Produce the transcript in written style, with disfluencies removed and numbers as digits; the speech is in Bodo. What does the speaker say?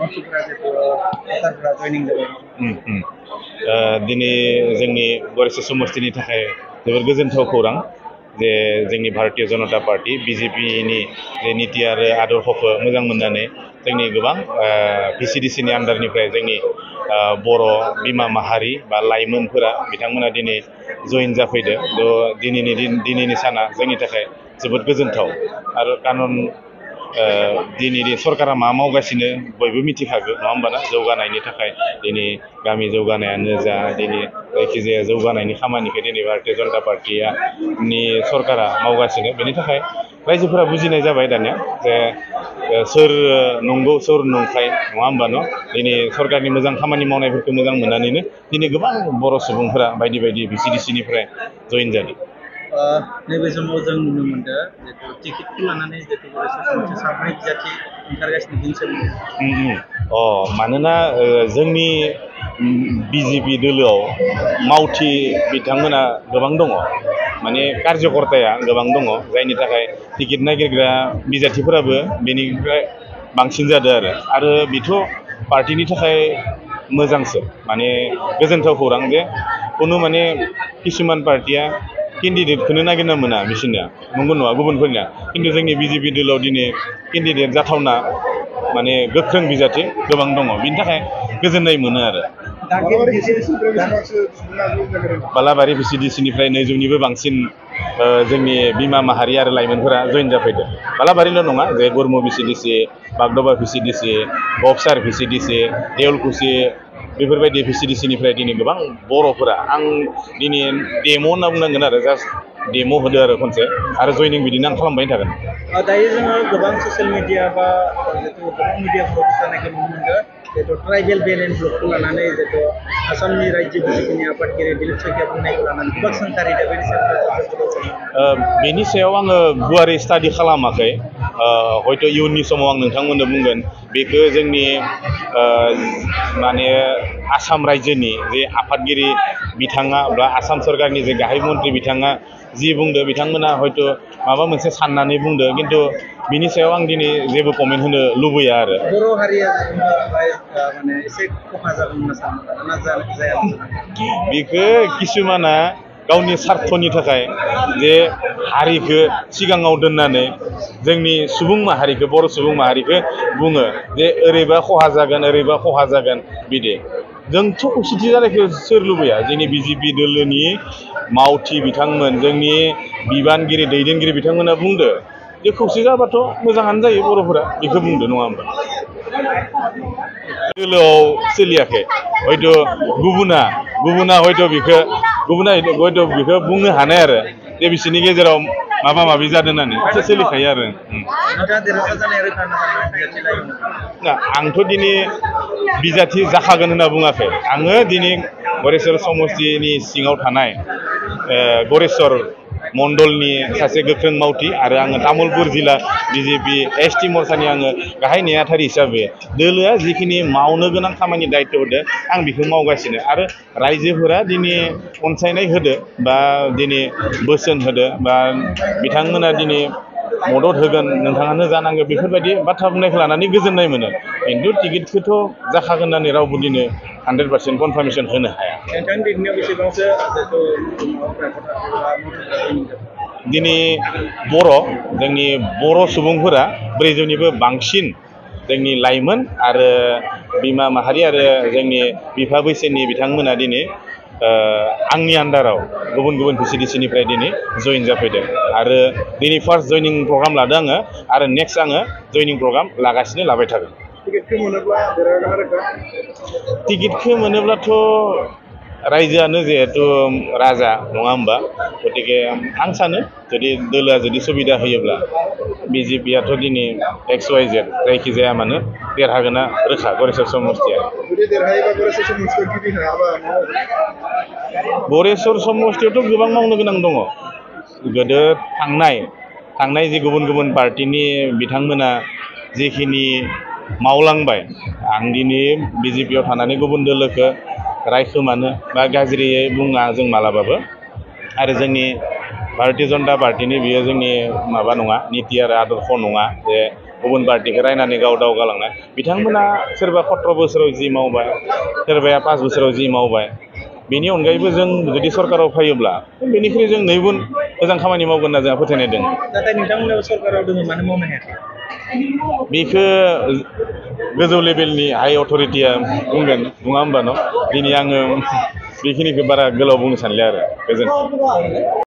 मानसिफोरा जितु भटारफोरा जयनिं जाबाय दिनै जोंनि गरेस्वर समष्टिनि थाखाय जोबोर गोजोनथाव खौरां जे जोंनि भारतीय जनता पार्टी बिजेपिनि जे नीति आरो आदर्शखौ मोजां मोननानै जोंनि गोबां भिसिडिसिनि आन्डारनिफ्राय जोंनि बर' बिमा माहारि बा लाइमोनफोरा बिथांमोना दिनै जइन जाफैदो दिनैनि साना जोंनि थाखाय जोबोद गोजोनथाव आरो कारन दिनैनि सरकारा मा मावगासिनो बयबो मिथिखागौ नङा होमबाना जौगानायनि थाखाय दिनै गामि जौगानायानो जा दिनै जायखिजाया जौगानायनि खामानिखौ दिनै भारतीय जनता पार्टीनि सरकारा मावगासिनो बेनि थाखाय रायजोफोरा बुजिनाय जाबाय दानिया जे सोर नंगौ सोर नंखाय नङा होमबा न' दिनै सरकारनि मोजां खामानि मावनायफोरखौ मोजां मोननानैनो दिनै गोबां बर' सुबुंफोरा बायदि बायदि भिसिडिसिनिफ्राय जइन जादों नैबे समाव जों नुनो मोनदों जितु टिकेटखौ लानानै जितु साब्रै बिजाथि ओंखारगासिनो बिनि सोमोन्दै मानोना जोंनि बिजेपि दोलोआव मावथि बिथांमोना गोबां दङ माने कार्यकर्ताया गोबां दङ जायनि थाखाय टिकेट नागिरग्रा बिजाथिफोराबो बेनिफ्राय बांसिन जादों आरो बेथ' पार्टिनि थाखाय मोजांसो माने गोजोनथाव खौरां जे खुनु माने किसुमान पार्टिया केन्डिडेटखौनो नागिरना मोना बिसोरनिया नंगौ नङा गुबुनफोरनिया खिन्थु जोंनि बिजेपि दोलोआव दिनै केन्डिडेट जाथावना माने गोख्रों बिजाथि गोबां दङ बिनि थाखाय गोजोननाय मोनो आरो बालाबारि भिसिडिसिनिफ्राय 200निबो बांसिन जोंनि बिमा माहारि आरो लाइमोनफोरा जइन जाफैदों बालाबारिल' नङा जे गुरमु भिसिडिसि बागदबा भिसिडिसि बक्सार भिसिडिसि देवलकुसि बेफोरबायदि भिसिडिसिनिफ्राय दिनै गोबां बर'फोरा आं दिनै डेम' होनना बुंनांगोन आरो जास्ट डेम' होदो आरो खनसे आरो जयनिं बिदिनो आं खालामबाय थागोन दायो जोङो गोबां ससियेल मिडिया बा जितु गोबां मिडियाफोराव जानायखौ नुनो मोनदों जितु ट्राइबेल बेलेन्स ब्लकखौ लानानै जितु आसामनि रायजो बिजेपिनि आफादगिरि दिलीप सैकिया बुंनायखौ लानानै गोबां सोंखारिदों बेनि सायाव आङो गुवारै स्टाडि खालामाखै हयथ' इयुननि समाव आं नोंथांमोननो बुंगोन बेखौ जोंनि माने आसाम रायजोनि जे आफादगिरि बिथाङा बा आसाम सरकारनि जे गाहाय मन्थ्रि बिथाङा जि बुंदो बिथांमोना हयथ' माबा मोनसे साननानै बुंदो खिन्थु बिनि सायाव आं दिनै जेबो कमेन्ट होनो लुबैया आरो बर' हारिया माने एसे खहा जागोन होनना सानो बेखौ किसुमाना गावनि स्वार्थनि थाखाय जे हारिखौ सिगाङाव दोननानै जोंनि सुबुं माहारिखौ बर' सुबुं माहारिखौ बुङो जे ओरैबा खहा जागोन बिदि जोंथ' खौसेथि जानायखौ सोर लुबैया जोंनि बिजेपि दोलोनि मावथि बिथांमोन जोंनि बिबानगिरि दैदेनगिरि बिथांमोना बुंदो जे खौसे जाबाथ' मोजाङानो जायो बर'फोरा बेखौ बुंदो नङा होमबा दोलोआव सोलियाखै हयथ' गुबुना हयथ' बेखौ बुंनो हानाय आरो जे बिसोरनि गेजेराव माबा माबि जादों होननानै एसे सोलिखायो आरो आंथ' दिनै बिजाथि जाखागोन होनना बुङाखै आङो दिनै गरेस्वर समष्टिनि सिङाव थानाय गरेस्वर मण्डलनि सासे गोख्रों मावथि आरो आङो तामुलपुर जिल्ला बिजेपि एसटि मर्चानि आङो गाहाय नेहाथारि हिसाबै दोलोआ जिखिनि मावनो गोनां खामानि दायित्व होदो आं बेखौ मावगासिनो आरो रायजोफोरा दिनै अनसायनाय होदो बा दिनै बोसोन होदो बा बिथांमोना दिनै मदद होगोन नोंथाङानो जानांगौ बेफोरबायदि बाथ्रा बुंनायखौ लानानै गोजोननाय मोनो खिन्थु टिकेटखौथ' जाखागोन होननानै रावबो दिनै 100% कनफार्मेसन होनो हाया दिनै जोंनि बर' सुबुंफोरा 400निबो बांसिन जोंनि लाइमोन आरो बिमा माहारि आरो जोंनि बिफा बैसोनि बिथांमोना दिनै आंनि आन्डाराव गुबुन भिसिडिसिनिफ्राय दिनै जइन जाफैदों आरो दिनै फार्स्ट जयनिं प्रग्राम लादों आङो आरो नेक्स्ट आङो जयनिं प्रग्राम लाबाय थागोन टिकेटखौ मोनोब्लाथ' रायजोआनो जिहेतु राजा नङा होमबा गतिके आं सानो जुदि दोलोआ जुदि सुबिदा होयोब्ला बिजेपियाथ' दिनै XYZ जायखिजाया मानो देरहागोना रोखा गरेस्वर समष्टिया गरेस्वर समष्टियावथ' गोबां मावनो गोनां दङ गोदो थांनाय जि गुबुन पार्टिनि बिथांमोना जिखिनि मावलांबाय आं दिनै बिजेपियाव थानानै गुबुन दोलोखौ रायखोमानो बा गाज्रियै बुङा जों मालाबाबो आरो जोंनि भारतीय जनता पार्टीनि बियो जोंनि माबा नङा नीति आरो आदर्श नङा जे गुबुन पार्टिखौ रायनानै गाव दावगालांनाय बिथांमोना सोरबा 17 बोसोराव जि मावबाय सोरबाया 5 बोसोराव जि मावबाय बेनि अनगायैबो जों जुदि सरकाराव फैयोब्ला बेनिख्रुइ जों 2 गुन मोजां खामानि मावगोन होनना जोंहा फोथायनाय दङ नाथाय नोंथांमोनाबो सरकाराव दङ मानो मावनो हायाखै बेखौ गोजौ लेभेलनि हाइ अथ'रिटिया बुंगोन नङा होमबा न' दिनै आङो बेखिनिखौ बारा गोलाव बुंनो सानलिया आरो गोजोन्थों